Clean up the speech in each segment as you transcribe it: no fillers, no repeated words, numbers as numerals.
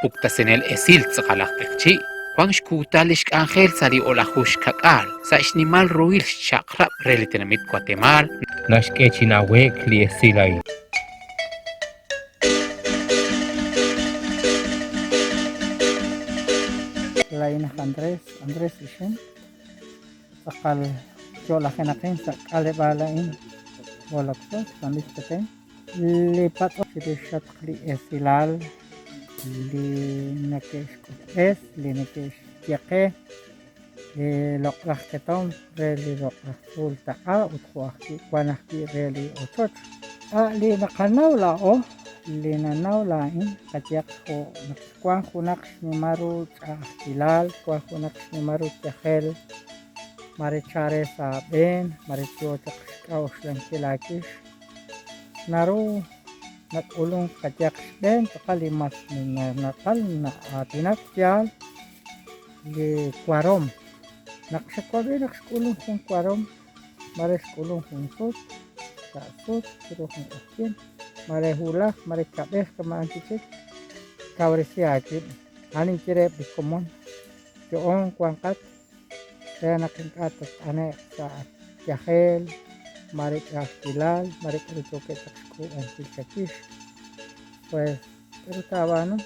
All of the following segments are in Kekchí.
puktasinel esil tz'aqal aj q'eqchi', wank xkuutal li xk'anjel sa' li o'laju xka'k'aal sa' xnimal ruhil xchaq'rab' re li tenamit Watemaal, naxk'e chi nawe'k li esil a'in. Laa'in aj Andrés, Andrés Ixim, tz'aqal yo'lajenaqin sa' k'aleb'aal a'in Bolokso, San Luis Petén. Li patz'om chirixatq li esilal li neke'xk'utb'es, li neke'xye qe li loq'laj ketomq re li loq'laj tzuul taq'a ut jo' ajwi' wan ajwi' re li ochoch. A' li naqanaw laa'o, li nanaw laa'in, qayehaq jo' naq wan junaq xnimal ru ch'a'ajkilal, wan junaq xnimal ru yajel, mare chare sa' aab'een, mare yoo chaq xk'a'uxlankil aawix, naru nak'ulunk qayehaq xb'een tz'aqal li mas naqal na'aatinak yaal li warom. Naq xawab'i naq xk'ulunk jun warom, mare xk'ulunk jun sut, sa' sut, chiru jun q'oqyink, mare wulaj, mare kab'ej kama'an chi chik, kawresi aawib'. A'an ninye reheb' li komon, yo'oon wanqat re naq ink'a' tatt'ane'q sa' yajel, mare ch'a'ajkilal, mare k'a'ru yookeb' chaq xk'uub'ankil chawix. Pues, k'a'ru taab'aanu?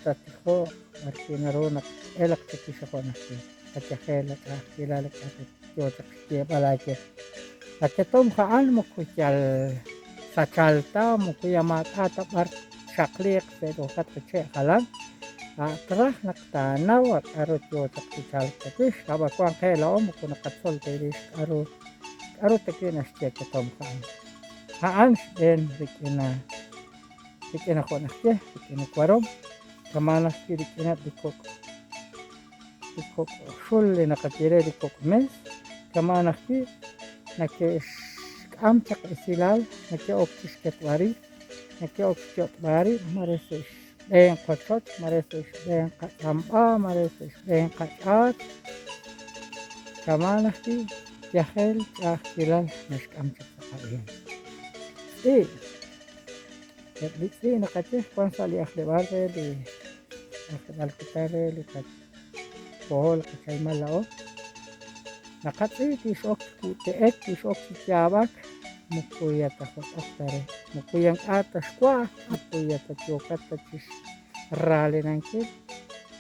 Tattijoq b'arwi' naru naq t-elq chawix jo' najtil qayajel, la ch'a'ajkilal, la k'a'ru yoo chaq xyeeb'al aawe. La ketomq a'an moko yal sachal ta, moko yal maak'a' ta b'ar txaqliiq sa' roqatq li che' jalan, a' traj naq taanaw a k'a'ru yoo chaq chi chalk chawix, ab'an wank qe laa'o moko naqatzol ta rix k'a'ru k'a'ru ta wi' naxye ketomq a'an. A'an xb'een rik'in rik'in jo' naxye, rik'in li warom, kama'an ajwi' rik'ineb' li kok' li kok' xul li naqaye re li kok' mes, kama'an ajwi' nake'xk'am chaq esilal, nake'ok chi xketb'al rib', nake'ok xyot'b'al rib' mare sa' xb'een qochoch, mare sa' xb'een qatz'amb'a, mare sa' xb'een qach'aat, kama'an ajwi' yajel ch'a'ajkilal naxk'am chaq sa' qab'een. Tz'i'. Eb' li tz'i' naqaye wan sa' li ajleb'aal re li ajleb'aal kutan re li qapohol qachahimal laa'o. Naqatz'i' kix'ok chi ku'te'ek, kix'ok chi yaab'ak, moko ya ta jot'ok ta re, moko ya ink'a' ta xwa', moko ya ta yookat ta chixraalinankil.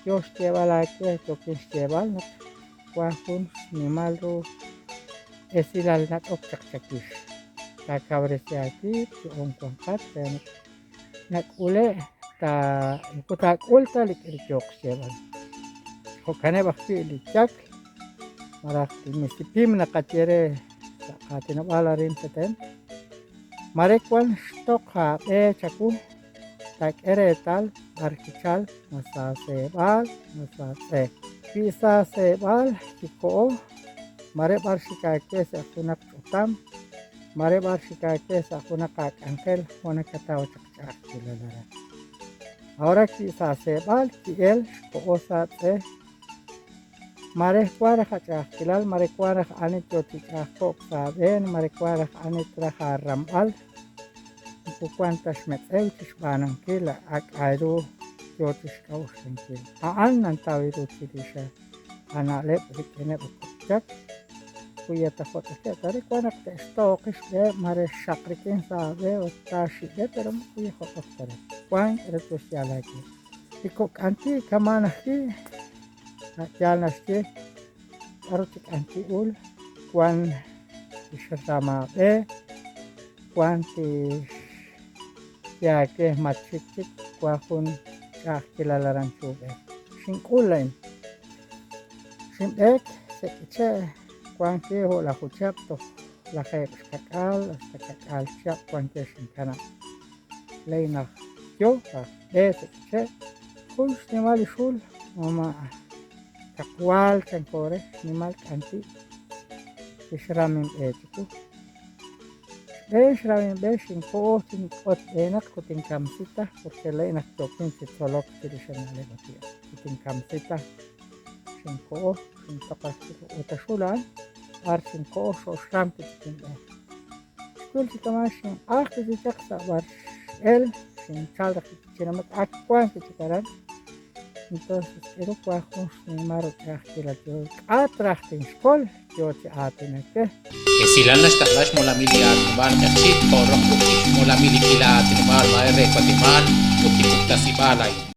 Yoo xyeeb'al aawe, yookin xyeeb'al naq wan jun xnimal ru esilal nat'ok chaq chawix. Taakawresi aawib', yo'on wanqat re naq nak'ule' ta moko taak'ul ta li k'aru yooq xyeeb'al. Jo'kaneb' ajwi' li yak malaj li misipim naqaye re sa' qaatinob'aal arin Petén. Mare wan xtoq aab'e chawu, taak'e reetal b'ar kichal, ma sa' seeb'aal, ma sa' tz'e. Wi sa' seeb'aal kiko'o, mare b'ar xik aawe sa' junaq ch'utam, mare b'ar xik aawe sa' junaq aak'anjel jo' nakataw chaq ch'a'ajkilal aran. Ahora wi sa' seeb'aal ki'el xko'o sa' tz'e, mare wan raj ach'a'ajkilal, mare wan raj ani yoo chi ch'a'ajko'k sa' aab'een, mare wan raj ani traj aaramb'al, moko wan ta xmetz'ew chixb'aanunkil a k'a'ru yoo chixk'a'uxlankil. A'an nantaw ru chirix a na'leb' rik'ineb' li kok' yak, wi ya ta jot'okeb' ta re wan naq te'xtooqi xb'eheb' mare xaq rik'in sa' aab'e ut taaxib'e pero moko yajot'ok ta re. Wan k'a'ru tixyal aawe. Li kok' k'anti' kama'an ajwi' a' yaal naxye k'a'ru chi k'anti'ul wan tixram aab'e, wan tixye aawe matxik chik, wan jun ch'a'ajkilal aran chi uub'ej. Xink'ul laa'in. Xinb'eek sa' k'iche' wan wi' o'laju chihab' toj lajeeb' xka'k'aal hasta ka'k'aal chihab' wan we xinkanab'. Lay naj yo aj b'e sa' k'iche' jun xnimal li xul mama' kaqwaal chanko re xnimal k'anti' kixram inb'e chiwu. Xb'een xram inb'e xinko'o chink'ot b'eenaq ut inkamsi ta porque lay naj yookin chi tzolok chirix a na'leb' ati' ut inkamsi ta xinko'o xintoq ajwi' ut a xul a'an b'ar xinko'o xo'xram wi' chik inb'e. Xwil chi kama' xinq'aj wi' chik chaq sa' b'ar x'el xinchal raj chinamit ak wank chik aran. Entonces k'aru wank jun xnimal ru ch'a'ajkilal yo k'a' traj tinxkol yo chi aatinak we. Esilal naxtaqla xmolamil li aatinob'aal Q'eqchi' jo' roq ruq'il xmolamil li k'iila aatinob'aal Maya re Watemaal ut li puktasib'aal a'in.